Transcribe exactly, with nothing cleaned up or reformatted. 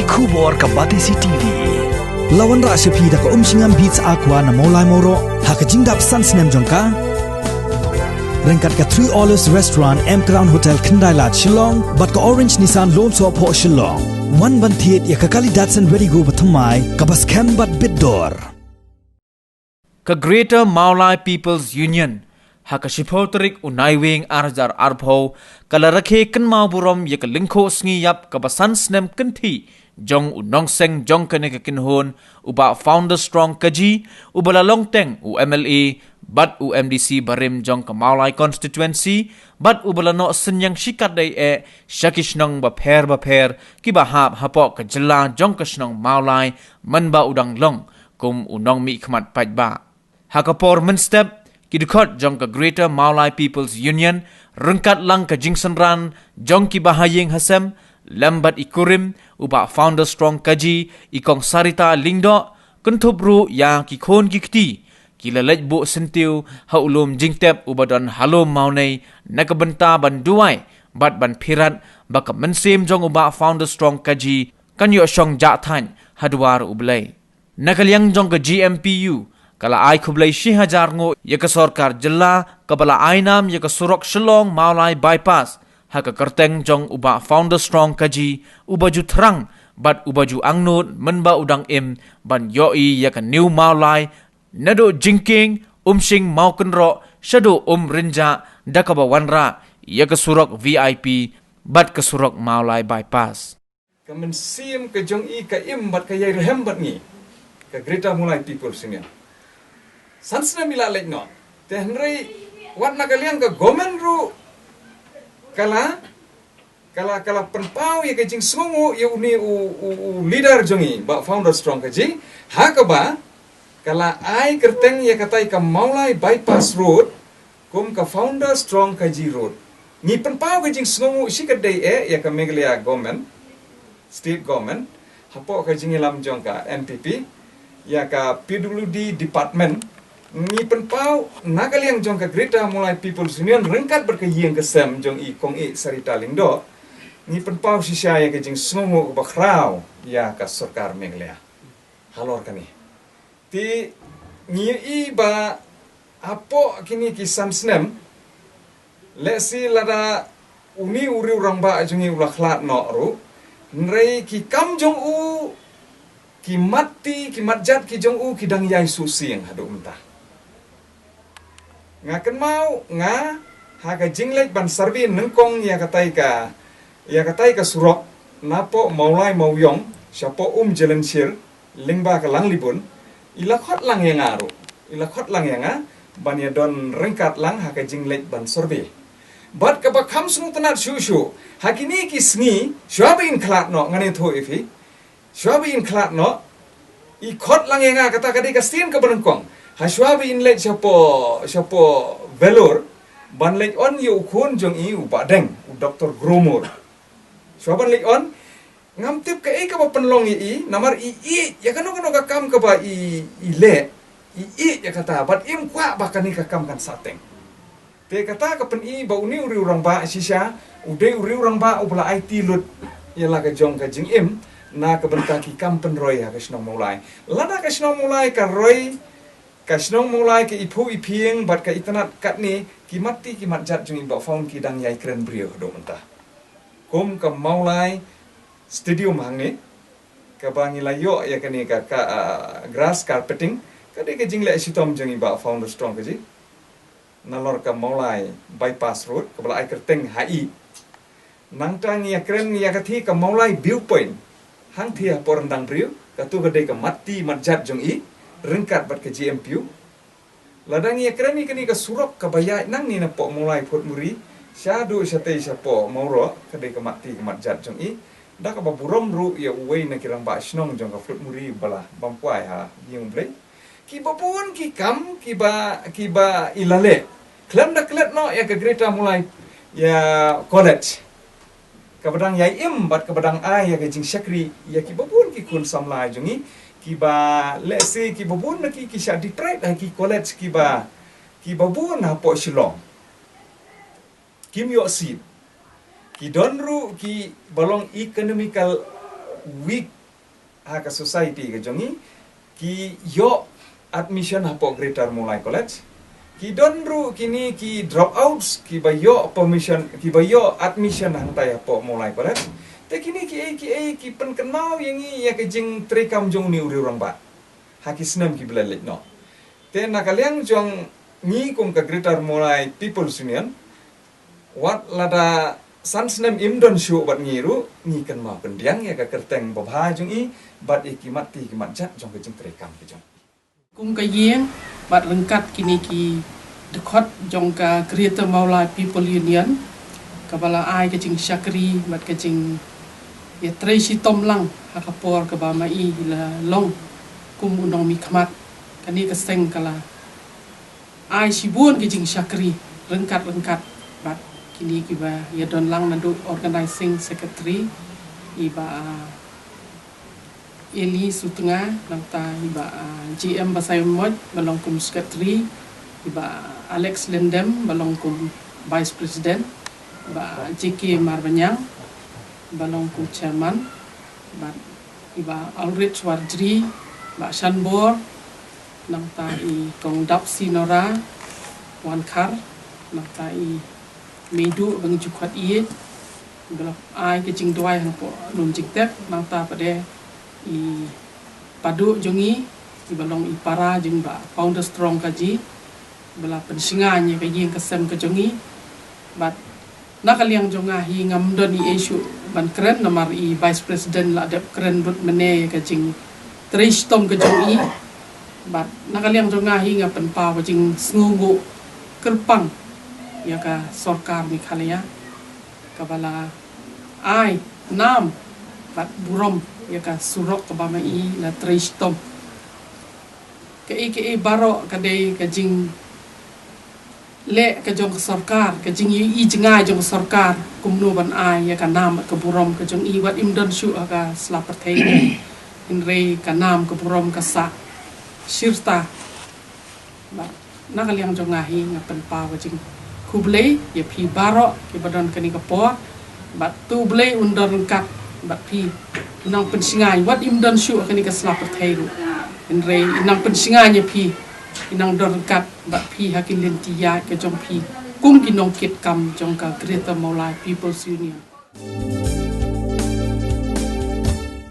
Khubor ka Batesi T V. La wanrah sha phi da ka Umshngam Beats Aqua na Mawlai Mawroh ha ka jingdap san snem jong ka. Ryngkat ka Three Olives Restaurant, M Crown Hotel, Khyndai Lad, Shillong, bad ka Orange Nissan Lumsohphoh, Shillong. Wan ban thied ïa ka kali Datsun Redi-GO bathymmai kaba skhem bad bit dor. Ka Greater Mawlai People's Union, ha ka shiphew tarik u Naiwieng ar hajar arphew, ka la rakhe kynmaw burom ïa ka lyngkhuh sngi ïap kaba san snem kynthih jong u nongseng jong kane ka kynhun, u Bah Founder Strong Kaji, uba la long teng u M L A bad u M D C barim jong ka Mawlai Constituency, bad uba la noh synñiang shikatdei eh sha ki shnong bapher bapher kiba hap hapoh ka jylla jong ka shnong Mawlai mynba u dang long kum u nongmihkhmat paidbah. Ha ka por mynstep, ki dkhot jong ka Greater Mawlai People's Union, ryngkat lang ka jingsynran jong ki bahaïing hasem, lem bad i kurim, u Bah Founder Strong Kaji, i Kong Sarita Lyngdoh, kynthup ruh ïa ki khun ki kti, ki la leit buh syntiew ha u lum jingtep uba don ha Lum Mawnei na ka bynta ban duwai bad ban phirat ba ka mynsiem jong u Bah Founder Strong Kaji kan ïoh shong jah thait ha dwar U Blei. Na ka liang jong ka G M P U, ka la ai khublei shi hajar nguh ïa ka sorkar jylla kaba la ai nam ïa ka surok Shillong Mawlai Bypass, ha ka kyrteng jong u Bah Founder Strong Kaji, uba ju thrang bad uba ju angnud mynba u dang im, ban ïohi ïa ka New Mawlai, naduh Jingkieng, Umshing, Mawkynroh shaduh Umrynjah, da kaba wanrah ïa ka surok V I P bad ka surok Mawlai Bypass. Ka mynsiem ka jong i ka im bad ka ïai rhem bad ngi, ka Greater Mawlai People's Union. San snem i la leit noh. Te hynrei wat na ka liang ka government ruh ka la, ka la, ka la pynpaw ïa ka jingsngewnguh ïa une u, u, u leader jong i, Bah Founder Strong Kaji, ha kaba ka la ai kyrteng ïa katai ka Mawlai Bypass Road kum ka Founder Strong Kaji Road. Ngi pynpaw ka jingsngewnguh shikatdei eh ïa ka Meghalaya government, state government, hapoh ka jingïalam jong ka N P P, ïa ka P W D department. Ngi pynpaw na ka liang jong ka Greater Mawlai People's Union ryngkat bad ka ïing ka sem jong i Kong i Sarita Lyngdoh, ngi pynpaw shisha ïa ka jingsngewnguh kaba khraw ïa ka sorkar Meghalaya halor kane. Te ngi ïohi ba hapoh kine ki san snem, lehse lada une u riewrangbah jong ngi u la khlad noh ruh, hynrei ki kam jong u, ki mat ti, ki mat jat ki jong u, ki dang ïai suh sieng haduh mynta. Nga kynmaw nga, ha ka jingleit ban survey nyngkong ïa katai ka, ïa katai ka surok napoh Mawlai Mawiong shapoh Umjylynshir, lyngba ka Langlibun, i la khot lang ïa nga ruh, i la khot lang ïa nga ban ïa don ryngkat lang ha ka jingleit ban survey. Bad kaba kham sngewtynnad shuh shuh, ha kine ki sngi, shuwa ba in khlad noh, ngan ïathuh ïa phi, shuwa ba in khlad noh, i khot lang ïa nga, kata ka dei ka sien kaba nyngkong. Ha shuwa ba in leit shapoh, shapoh Vellore, ban leit on ïa u khun jong i u Bah Deng, u Doktor Gromor. Shuwa ban leit on, ngam tip kaei kaba pynlong ïa i, namar i ïeit ïa kano kano ka kam kaba i, i leh, i ïeit ïa kata, bad im kwah ba kane ka kam kan sah teng. Te kata ka pyni ba une u riewrangbah shisha u dei u riewrangbah uba la aiti lut ïa la ka jong ka jingim na ka bynta ki kam pynroi ha ka shnong Mawlai. Lada ka shnong Mawlai ka roi, ka shnong Mawlai ka iphuh iphieng bad ka itynnad katne, ki mat ti ki mat jat jong i Bah Found ki dang ïai kren briew haduh mynta. Kum ka Mawlai Stadium hangne, kaba ngi la ïoh ïa kane ka, ka, ah, grass carpeting, ka dei ka jingleh shitom jong i Bah Founder Strong Kaji. Nalor ka Mawlai Bypass Road, kaba la ai kyrteng ha i. Nangta ngi ïa kren ïa ka thie ka Mawlai Viewpoint, hangthie hapoh ryndang briew, katu ka dei ka mat ti mat jat jong i, ryngkat bad ka G M P U. Lada ngi ïa kren ïa kane ka surok kaba ïaid nangne napoh Mawlai Phutmuri, shaduh shatei shapoh Mawroh, ka dei ka mat ti ka mat jat jong i, da kaba burom ruh ïa uwei na ki rangbah shnong jong ka Phutmuri ba la bam kwai ha ïing U Blei. Kiba bun ki kam, kiba, kiba i la leh. Khlem da klet noh ïa ka Greater Mawlai, ïa college. Kaba dang ïai im, bad kaba dang ai ïa ka jingshakri ïa kiba bun ki khun samla jong i, kiba lehse kiba bun na ki ki shah deprive ha ki college kiba, kiba bun hapoh Shillong. Kim ïoh seat. Ki don ruh kiba long economical weak ha ka society ka jong ngi, ki ïoh admission hapoh Greater Mawlai College. Ki don ruh kine ki dropouts, ki ba ïoh permission, ki ba ïoh admission hangtai hapoh Mawlai College. Te kine ki ei ki ei ki pynkynmaw ïa ngi ïa ka jingtrei kam jong une u riewrangbah ha ki snem ki ba la leit noh. Te na ka liang jong ngi kum ka Greater Mawlai People's Union, wat lada san snem im don shuh bad ngi ruh, ngi kynmaw pyndiang ïa ka kyrteng babha jong i bad ïa ki mat ti ki mat jat jong ka jingtrei kam ka jong i. Kum ka ïing bad ryngkat kine ki dkhot jong ka Greater Mawlai People Union, ka ba la ai ka jingshakri bad ka jingïatrei shitom lang ha ka por ka ba ma i la long kum u nongmihkhmat. Kane ka seng ka la ai shibun ki jingshakri ryngkat ryngkat bad kine ki ba ïa don lang naduh organizing secretary, i ba, ah, Eli Sutnga, nangta i ba, ah, G M Basaïawmoit ba long kum secretary, i ba Alex Lyndem ba long kum vice president, i ba J K Marbaniang ba long kum chairman, bad i ba Ulrich Warjri, ba Shanbor, nangta i Kong Dapsi Nora Wankhar, nangta i Meidu Bang Jukhot i, ba la ai ka jingduwai hangpoh lum jingtep, nangta pat de i Padu jong i, i ba long i para jong ba founder strong ka ji, ba la pynshngaiñ ïa ka ïing ka sem ka jong i. Bad na ka liang jong nga hi ngam don i ei shuh ban kren namar i vice president la dep kren rut mynne ïa ka jingtrei shitom ka jong i. Bad na ka liang jong nga hi nga pynpaw ka jingsngewnguh kyrpang ïa ka sorkar Meghalaya, ka ba la ai nam bad burom ïa ka surok ka ba ma i la trei shitom. Ka ei ka ei baroh ka dei ka jingleh ka jong ka sorkar, ka jingïohi jngai jong ka sorkar kumno ban ai ïa ka nam bad ka burom ka jong i. Wat im don shuh ha ka sla pyrthei, hynrei ka nam ka burom ka sah shirta. Bad na ka liang jong nga hi nga pynpaw ka jingkhublei ïa phi baroh ki ba don kane ka por. Bad to U Blei un don ryngkat bad phi. I nang pynshngaiñ, wat im don shuh ha kane ka sla pyrthei ruh, hynrei i nang pynshngaiñ ïa phi, i nang don ryngkat bad phi ha ki lynti ïaid ka jong phi kum ki nongkit kam jong ka Greater Mawlai People's Union.